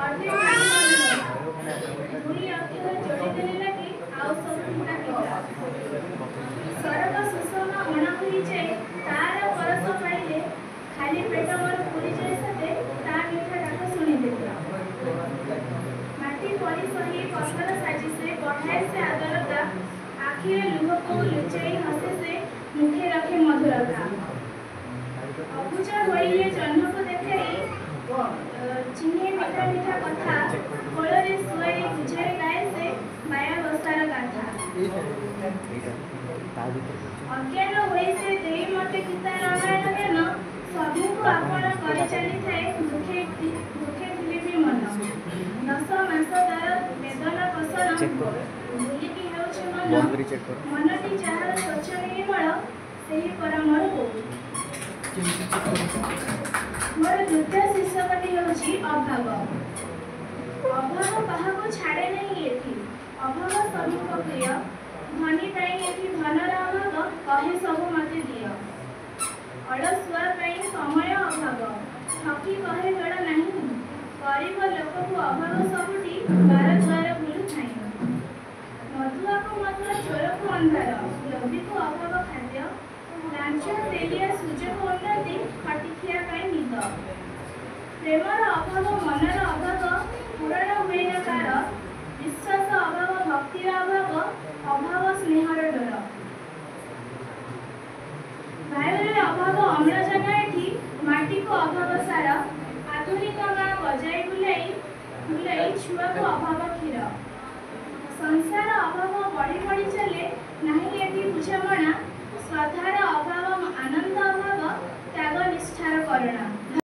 ଅର୍ଧେ ଛାଡ଼ିବ ଲୁହ। ଦୁଇ ଅକ୍ଷର ଯୋଡ଼ିଦେଲେ ଲାଗି ଆଉ ସବୁ ଫିକା ଫିକା। ସରଗ ସୁଷମା ଅଣା ହୋଇଯାଏ ତାର ପରଶ ପାଇଲେ, ଖାଲି ପେଟ ମୋର ପୁରିଯାଏ ସତେ ତା ମିଠା ଡାକ ଶୁଣିଦେଲେ। ମାଟି ପରି ସହି ପଥର ସାଜି ସେ ବଢ଼ାଏ ସେ ଆଦରତା, ଆଖିରେ ଲୁହକୁ ଲୁଚାଇ ହସେ ସେ ମୁଖେ ରଖେ ମଧୁରତା। ଅବୁଝା ହୋଇଲେ ଜହ୍ନକୁ ଦେଖାଇ ଚିହ୍ନେ ମିଠା ମିଠା କଥା, କୋଳରେ ଶୁଆଇ ବୁଝାଇ ଗାଏ ସେ ମାୟା ବସାର ଗାଥା। ଅଜ୍ଞାନ ହୋଇ ସେ ଦେଇ ମତେ ଗୀତା ରାମାୟଣ ଜ୍ଞାନ, ସଭିଙ୍କୁ ଆପଣ କରି ଚାଲିଥାଏ ଦୁଃଖେ ଦୁଃଖେ ଥିଲେ ବି ମନ। 10 ମାସ ତାର ବେଦନା ପୋଷଣ ଭୁଲିକି ହେଉଛି ମନ, ମନଟି ଯାହାର ସ୍ୱଚ୍ଛ ନିର୍ମଳ ସେହି ପରା ମୋର ବୋଉ। ମୋର ଦ୍ୱିତୀୟ ଶୀର୍ଷକଟି ହେଉଛି ଅଭାବ। ଅଭାବ କାହାକୁ ଛାଡ଼େ ନାହିଁ ଏଠି, ଅଭାବ ସଭିଙ୍କ ପ୍ରିୟ। ଧନୀ ପାଇଁ ଏଠି ଧନର ଅଭାବ, କହେ ସବୁ ମତେ ଦିଅ। ଅଳସୁଆ ପାଇଁ ସମୟ ଅଭାବ, ଥକି କହେ ବେଳ ନାହିଁ। ଗରିବ ଲୋକକୁ ଅଭାବ ସବୁଠି, ବାର ଦ୍ୱାର ବୁଲୁଥାଇ। ମଦୁଆକୁ ମଦୁଆ, ଚୋରକୁ ଅନ୍ଧାର, ଲୋଭୀକୁ ଅଭାବ ଖାଦ୍ୟ। ଲାଞ୍ଚ ତେଲିଆ ସୁଯୋଗ ଉନ୍ନତି, ଖଟିଖିଆ ପାଇଁ ନିଦ। ପ୍ରେମର ଅଭାବ, ମନର ଅଭାବ ପୂରଣ ହୁଏ ନା ତାର। ବିଶ୍ୱାସ ଅଭାବ, ଭକ୍ତିର ଅଭାବ, ଅଭାବ ସ୍ନେହର ଡୋର। ବାୟୁରେ ଅଭାବ ଅମ୍ଳଜାନ ଏଠି, ମାଟିକୁ ଅଭାବ ସାର। ଆଧୁନିକ ମା ବଜାଇ ବୁଲାଇ ବୁଲାଇ ଛୁଆକୁ ଅଭାବ କ୍ଷୀର। ସଂସାର ଅଭାବ ବଢ଼ି ବଢ଼ି ଚାଲେ, ନାହିଁ ଏଠି ବୁଝାମଣା। ଶ୍ରଦ୍ଧାର ଅଭାବ, ଆନନ୍ଦ ଅଭାବ, ତ୍ୟାଗ ନିଷ୍ଠାର କରୁଣା।